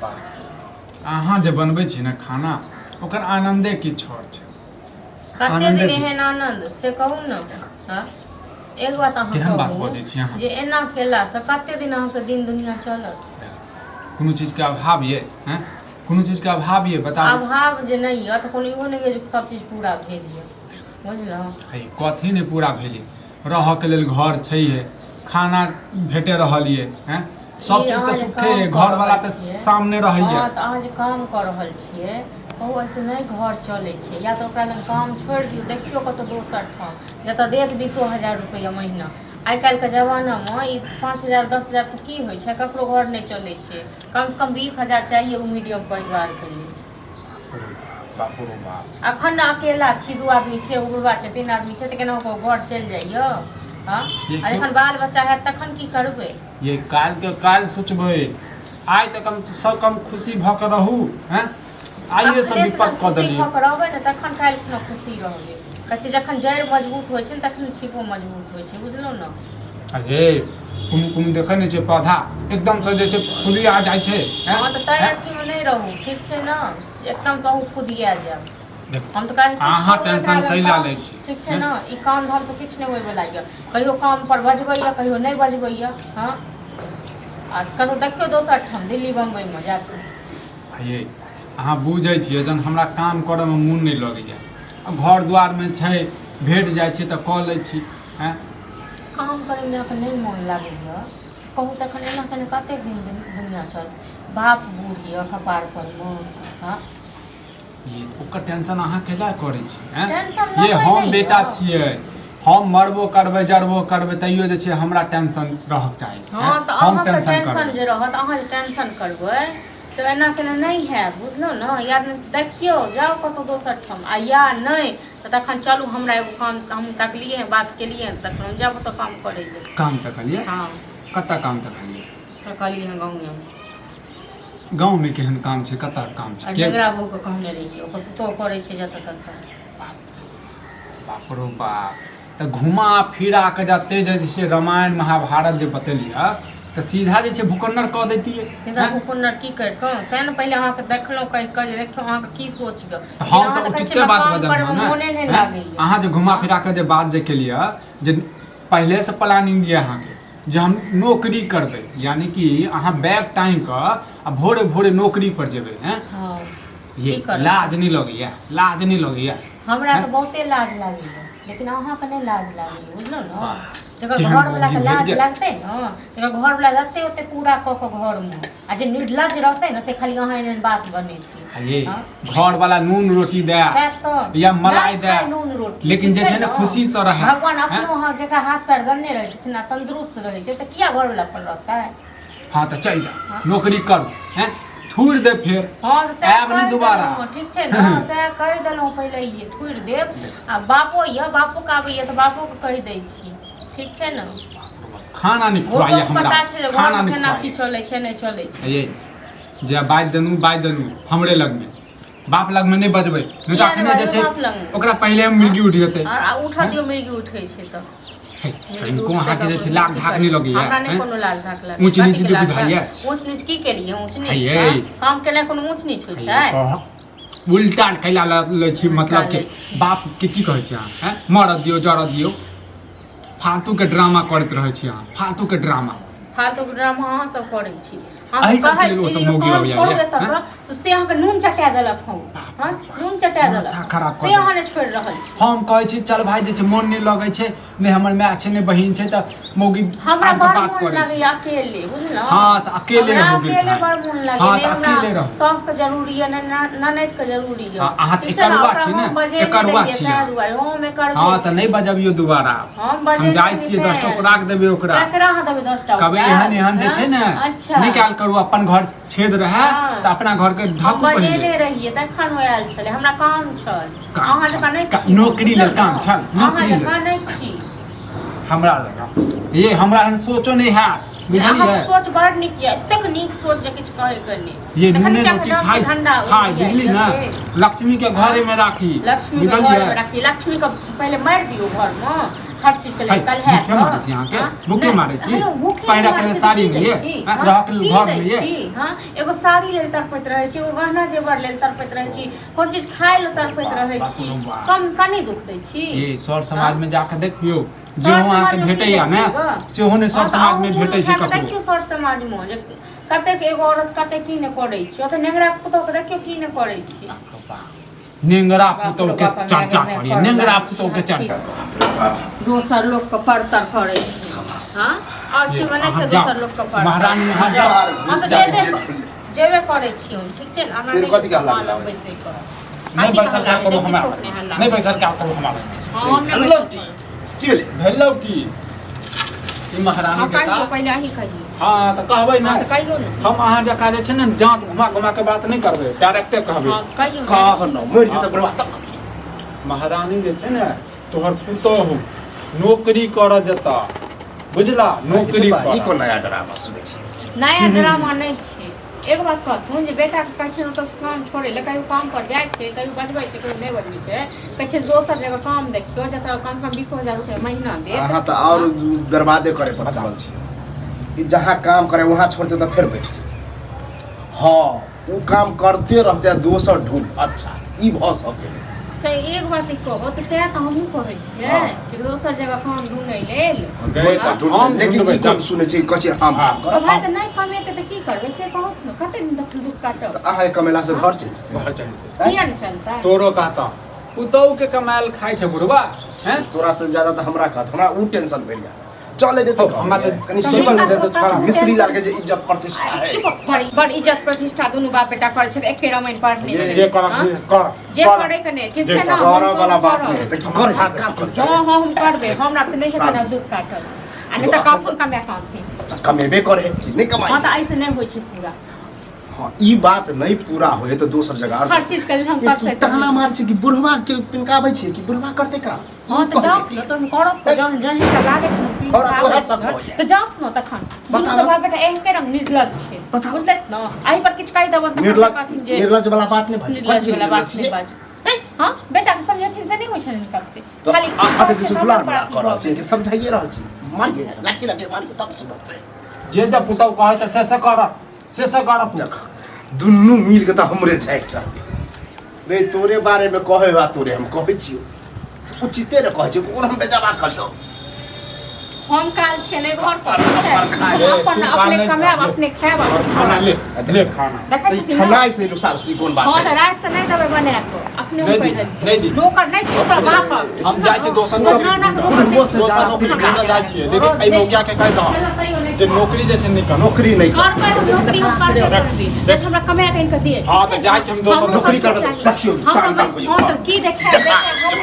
वाह, अहाँ जे बनबै छी ने खाना, ओकर आनन्दे किछु आओर छै। कते आनन्दे दिन एहन आनन्द से कहू ने। हँ, एक बात अहाँ केहन बात कहू बजै छी अहाँ? जे एना केलासँ कते दिन अहाँके दिन दुनिया चलत? कोनो चीजके अभाव ये? हैं, कोनो चीजके अभाव ये, बताबू? अभाव जे नहि यऽ तऽ कोनो इहो नहि यऽ जे सब चीज पूरा भेल यऽ, बुझलहुँ? हे, कथी नहि पूरा भेलै? रहऽके लेल घर छैहे, खाना भेटे रहल ये, हैं, सब ई चीज अहाँ तऽ जे सुखे काम ये, कऽ घरवाला रहल तऽ छियै, सामने रहैया। हँ, तऽ अहाँ जे काम कऽ रहल छियै, कहू, एहिसँ नहि घर चलै छै। या तऽ ओकरा लग काम छोड़ि दियौ, देखियौ कतहु दोसर ठाम जतऽ देत 20,000 रुपैआ महीना। आइ काल्हिके जमानामे ई 5,000 10,000सँ की होइ छै? ककरो घर नहि चलै छै। कमसँ कम 20,000 चाहिए ओ मीडियम परिवारके लेल। बाप रो बाप। अखन ने अकेला छी, दू आदमी छै, ओ बुढ़बा छै, तीन आदमी छै, तऽ केनाहु कऽ घर चलि जाइए। हँ, आ जखन बाल बच्चा हैत तखन की करबै? ये काल्हिके काल्हि सोचबै, आइ तऽ कम सँ कम खुशी भऽ कऽ रहू। हैं, आइए सब अखने से विपत जखन कऽ खुशी देलियै। भऽ कऽ रहबै ने, तखन काल्हि खुना खुशी रहबै। कहै छै जखन जड़ि मजबूत होइ छै ने, तखन छिपो मजबूत होइ छै, बुझलहुँ ने? अरे, कोनो कोनो देखै नहि छै, पौधा एकदमसँ जे छै फुलिया जाइ छै। हैं? हँ, तऽ तै हैं? अथीमे नहि रहू, ठीक छै ने? एकदमसँ अहूँ फुदिया जायब। देखू, हम तऽ कहै छी अहाँ छोड़ू टेंशन एकरा लग कै लए काम, लै छी? ठीक छै हैं? ने? ई काम धामसँ किछु नहि होइवला यऽ। कहियो काम पर बजबैया, कहियो नहि बजबैया। हँ, आ कतहु देखियौ दोसर ठाम, दिल्ली बम्बईमे जाकऽ। ये अहाँ बुझै छियै, जहन हमरा काम करऽमे मोन नहि लगैए आ घर दुआरमे छै, भेट जाइ छै तऽ कऽ लै छी। आँय, काम करैमे अहाँके नहि मोन लागैए, कहू, तखन एना केने कतेक दिन दुनिया चलत? बाप बूढ़ यऽ कपार परमे। हँ, ये ओकर टेंशन अहाँ कैला करै छी? आँय, टेंशन ये लेबै हम नहि बेटा यऽ। छियै, हम मरबो करबै जरबो करबै, तैयो जे छै हमरा टेंशन रहक चाही। हँ, आँय, तऽ हम अहाँके टेंशन टेंशन करबै जे रहत, अहाँ जे टेंशन करबै तऽ एना केने नहि हैत, बुझलहुँ ने? या नहि देखियौ, जाउ कतहु दोसर ठाम, आ या नहि तऽ तखन चलू, हमरा एगो काम हम तकलियै हँ, बात केलियै हँ, तखन हम जायब ओतऽ काम करै लए। काम तकलियै? हँ। कतऽ काम तकलियै? तकलियै हँ गाँवेमे। गाँवमे केहन काम छै? कतऽ काम छै? आ के डेंगरा बहूके कहने रहियै, ओकर पुतोहु करै छै जतऽ ततऽ। बाप रो बाप, तऽ घुमा फिरा कऽ जते जे छै रामायण महाभारत जे बतेलियै, तऽ सीधा जे छै भुकन्नर कऽ दैतियै। सीधा हैं? भुकुन्नर की करितहुँ? तेँ ने पहिले अहाँके देखलहुँ कहि कऽ जे देखियौ अहाँके की सोच यऽ। तऽ हम अहाँ तऽ तऽ कहै उचिते छियै बात काम बजलहुँ करैमे ने। मोने नहि हैं? लागैए। अहाँ जे घुमा फिरा कऽ जे बात जे केलियै, जे पहिलेसँ प्लानिंग यऽ अहाँके जे हम नौकरी करबै, यानी कि अहाँ बैग टाँगि कऽ आ भोरे भोरे नौकरी पर जेबै। हैं? हँ। ये की करब? लाज नहि लगैया? लाज नहि लगैया? हमरा तऽ बहुते लाज लागैए, लेकिन अहाँके नहि लाज लागैए, बुझलहुँ ने? वाह, जकर केहन घरवलाके मौगी भेट लाज गेल। लागतै ने, तकर घरवला जते ओते पूरा कऽ कऽ घरमे, आ जे निर्लज रहतै ने, से खाली अहाँ एहन एहन बात बनेतै। आ ये हँ? घर वाला नून रोटी दे सएह तऽ या मलाई नहि दे, खाय नून रोटी, लेकिन ठीक जे छै ने खुशीसँ रहै। भगवान हैं? अपनो अहाँ जकरा हाथ पैर देने रहै छथिन आ तंदुरुस्त रहै छै, से किया घरवला पर रहतै? हँ, तऽ चलि जाउ। हँ। नौकरी करू। हैं, थूरि दे फेर। हँ, तऽ सएह आयब नहि कहि दोबारा। देलहुँ, ठीक छै ने? सएह कहि देलहुँ पहिलैये, थुरि देब। आ बापो यऽ, बापोके आबैए तऽ बापोके कहि दै छी, ठीक छै ने? खाना नहि खुआइए हुनको हमरा। पता छै जे खाना घरमे नहि केना की खुआइए। चलै छै, नहि चलै छै। ये जे बाजि देलहुँ, बाजि देलहुँ, हमरे लगमे, बाप लगमे नहि बजबै, नहि तऽ किया नहि अखने जे बजबै छै बाप लगमे? ओकरा पहिले मिर्गी उठि जेतै। आ उठऽ दियौ, मिर्गी उठै छै तऽ हे, कनिको अहाँके जे छै लाग धाक नहि लगैया? हमरा नहि हैं? कोनो लाज धाक लागैया। ऊँच नीच कथीके नहि लाज बुझाइया? धाक? ऊँच नीच की केलियै? ऊँच नीच हे, हँ? काम केनाइ कोनो ऊँच नीच होइ छै? कह, उल्टा कैला लै छी। उल्टा मतलब कि लै छी। बाप के की कहै छी अहाँ? हैं, मरऽ दियौ, जरऽ दियौ, फालतू के ड्रामा करैत रहै छी अहाँ, फालतू के ड्रामा। फालतू के ड्रामा अहाँ सब करै छी। हम एहि सबके कहै लेल ओ छी सब जे मौगी काम अबैया छोड़ू ये, एतऽसँ, तऽ से अहाँके नून चटा देलक हँ। हँ, नून चटा माथा देलक खराब कऽ से देलक। अहाँ नहि छोड़ि रहल छी। हम कहै छी चल भाइ, जे छै मोन नहि लगै छै, नहि हमर माय छै, नहि बहिन छै, तऽ मौगी हमरा आबि कऽ बड़ बात मोन करै छै। लागैया अकेले, बुझलहुँ? हँ, तऽ अकेले हमरा रहू अकेले बिलकुल। बड़ मोन लागैया। हँ, नहि तऽ हमरा अकेले रहू। साउसके जरूरी यऽ, नहि ननैदके जरूरी यऽ। हँ, अहाँ तऽ ठीक छै ने? एकरुआ ओकरा छी ने, हम बजेने एकरुआ रहियै छी ताहि अहाँ। दुआरे हम एकरुए हँ, तऽ छी। नहि बजबियौ दोबारा। हम हम बजेने जाइ रहियै छियै, 10 टा तें। उपराग देबै ओकरा। ककरा अहाँ देबै 10 टा कहबै उपराग? एहन एहन जे छै ने हँ? अच्छा निकाल करू, अपन घर छेद रहै हँ। तऽ अपना घर के हम ढकू पहिले। बजेने रहियै तखन ओ आयल छलै। हमरा काम छल। काम अहाँ छल। जकाँ नहि छी हम, नौकरी लेल बुझलहुँ काम ने? छल, अहाँ नौकरी लेल। जकाँ नहि छी। हमरा लगा ये हमरा एहन सोचो नहि हैत, बुझलियै? अहाँके सोच बड़ नीक यऽ, एतेक नीक सोच जे किछु कहै के नहि। ये तखन नूने नीचा के रोटी डर से खाइ झंडा खाइ उड़ि बुझली जाइए ने से। लक्ष्मी के घरे में राखी। लक्ष्मी के बुझलियै? घरमे राखी। लक्ष्मी के पहिले मारि दियौ घरमे, हर चीज के है, लेल कल है। भूखे मारै छी अहाँके? हाँ? भूखे नहि, मारै छी? हेलो, भूखे पहिरऽ मारै के लेल छी तऽ साड़ी की नहि दै ये? छी? हाँ, हाँ, रहऽ के लेल की घर दै नहि ये? छी? हाँ, एगो साड़ी लेल तड़पैत रहै छी, एगो गहना जेवर लेल तड़पैत रहै छी, कोन चीज खाय लेल तड़पैत रहै बाप छी, रे बाप। कम कनि दुख दै छी। ये सर समाज में जाके देखियौ सर जेहो अहाँके समाजमे की भेटैया ने देखबै गऽ? सेहो नहि सर हाँ, तऽ समाज में अहूँ भेटै छै उठा कऽ ककरो। देखियौ सर समाजमे जे कतेक एगो औरत कतेक की नहि करै छै। ओतऽ नेंगरा के पुतोह के देखियौ की नहि करै छै। नेंगरा बाप रे पुतोह के बाप, हमरा चर्चा घरमे करिए, कर नेंगरा लागै पुतोह के छी। चर्चा। दोसर लोक के परतर करै छै। हाँ, और ये, से बनै अहाँ छै जाउ। दोसर लोक के परतर। महारानी, अहाँ जाउ। हाँ, तऽ जाउ, जेबे गेट खुलले। जेबे करै छी हम, ठीक छै ने? हमरा फेर नहि कथी के हल्ला सम्हाल गुल्ला? अबैत एहि पर। नहि कथी के बैसल हल्ला क्या करू हेतै? हमरा किछो नहि हल्ला। नहि बैसल क्या करू हमरा। हाँ, हम नहि हेलो बैसल की करब। की भेलै? भेलौ की ई महारानी हाँ, जेता। कहियौ पहिले, अहीं कहियौ। हाँ, तऽ कहबै हाँ, ने। तऽ कहियौ ने। हम अहाँ जकाँ जे छै ने जाँत घुमा घुमा के बात नहि करबै, डायरेक्टे कहबै। हाँ, कहियौ ने। कह न, मरि जेतै बुढ़वा तब। महारानी जे छै ने तोहर पुतोहु नौकरी करऽ जेता, बुझला? नौकरी ई करऽ। कोन नया ड्रामा सुनै छी? नया ड्रामा नहि छै। एगो बात कहथुन जे बेटाके कहै छै ओतऽसँ काम छोड़ै लए, कहियो काम पर जाइ छै, कहियो बजबै छै, कहियो नहि बजबै छै। कहै छै दोसर जगह काम देखियौ जतऽ कमसँ कम 20,000 रुपया महीना देत। अहाँ तऽ आओर बर्बादे करे पर तुलल छी। ई जहाँ काम करे वहाँ छोड़ते तऽ फेर बैठ जेतै। हाँ, ओ काम करते रहते आ दोसर ढूंढ। अच्छा, ई भऽ सकै। तऽ एक बात ई कहू तऽ सएह तऽ हमहूँ कहै छियै हाँ। कि दोसर जगह काम ढूँढै लेल। गए हाँ, तऽ हम लेकिन ढूँढबै ई कोन सुनै छी, कहै छी हम हाँ। काम तऽ करब। भाय तऽ नहि कमेतै तऽ की करबै से कहू ने, कते दिन तक दुख काटब? तऽ अहाँके कमेला से घर चलि जेतै? घर चलि जेतै। किया नहि चलतै? तोरो कहता पुतहु के कमायल खाइ छै बुढ़वा हैं। तोरा से ज्यादा तऽ हमरा कहत, हमरा उ टेंशन भेल जाय चले देते। हौ, हमरा तऽ कनि जीवन सोचि। देतौ छोड़ा। मिश्री लाल के जे इज्जत प्रतिष्ठा है। चुप, बड़ बड़ इज्जत प्रतिष्ठा दुनू बाप बेटा करै छै, एके रामायण पढ़ने जे- छै। जे करब हाँ? कर। जे कर। करै के नहि, ठीक जे छै ने? करब। करऽ वाला बात नहि है तऽ की करे, काम कर। हाँ हाँ, हम करबै, हमरा तऽ नहि हेतै ने शांति। दुख काटल आ नहि तऽ कथुन कमाए कऽ आनथिन। तऽ कमेबे करे कि नहि? हाँ, कमाई। तऽ ऐसे नहि होइ छै पूरा। हाँ, ई बात नहीं पूरा होए तऽ दोसर जगह हर चीज के लेल हम ये तू तरसैत ताना रहै छी। मार छै कि बुढ़वा के पिनकाबै छै कि बुढ़वा करते काम? हाँ, तऽ कहै जाउ छै ने तऽ करत तऽ जहन जहन हिनका लागै छै ने और पीन ओएह सब कहैया। तऽ जाउ ने तखन। दुनू बताउ। तऽ बाप बेटा एके रंग निर्लज छै। बताउ। बुझलथि ने? एहि पर किछु कहि देबनि तखन निर्लज कहथिन जे निर्लज वाला बात नहीं बाजू। निर्लज कथी के वाला बात निर्लज नहि छियै? बाजू। हाँ, बेटा के समझेथिन से नहि होइ छनि हिनका पे। तऽ खाली किछु अच्छा कहै तऽ छै किछु तऽ गुलाम हमरा पर ना अथी कर रहल भऽ छी गेल। कि समझाइए रहल छी? मारिए लाठी लाठी मारिए तब सुधरतै। जे जे पुतहु कहै छै से से कर, से से कर तू। देख, दुनू मिल के तऽ हमरे झाँकि चढ़बै रे। तोरे बारे में कहै हुआ तोरे हम कहै छियौ, उचिते ने कहै छियौ, कोन हम बेजा बात करियौ? हम काल छियै नहि घर पर, ठीक छै? पर खाय। हम अपन तू काल अपने नहि कमायब, खा, ले। अपने खायब, अपने खाना ले, करब। ले खाना। देखै तऽ ई छथिन ने? खेनाइ से रुसा रुसी कोन बात हाँ, है? तऽ राति से नहि देबै बना कऽ, अखने नहि हम दी, कहि देलियै। नहि दी। नौकर नहि छियौ तोहर बापक। हम जाइ छी दोसर ना, नौकरी ना, ढूँढऽ। नौकर से दोसर ज्यादा नौकरी पिनका ढूँढऽ जाइ छियै, लेकिन एहि मौगिया के कहि दहक तैयो नहि जे नौकरी जे छै नहि कर। नौकरी नहि कर। करबै हम नौकरी, हम करबै करबै जब हमरा कमाए कऽ आनि कऽ दे। हाँ, तऽ जाइ छी हम दोसर नौकरी करबै तऽ देखियौ, हमरा तान तान होइए। हाँ, तऽ की देखायब? देखायब हम।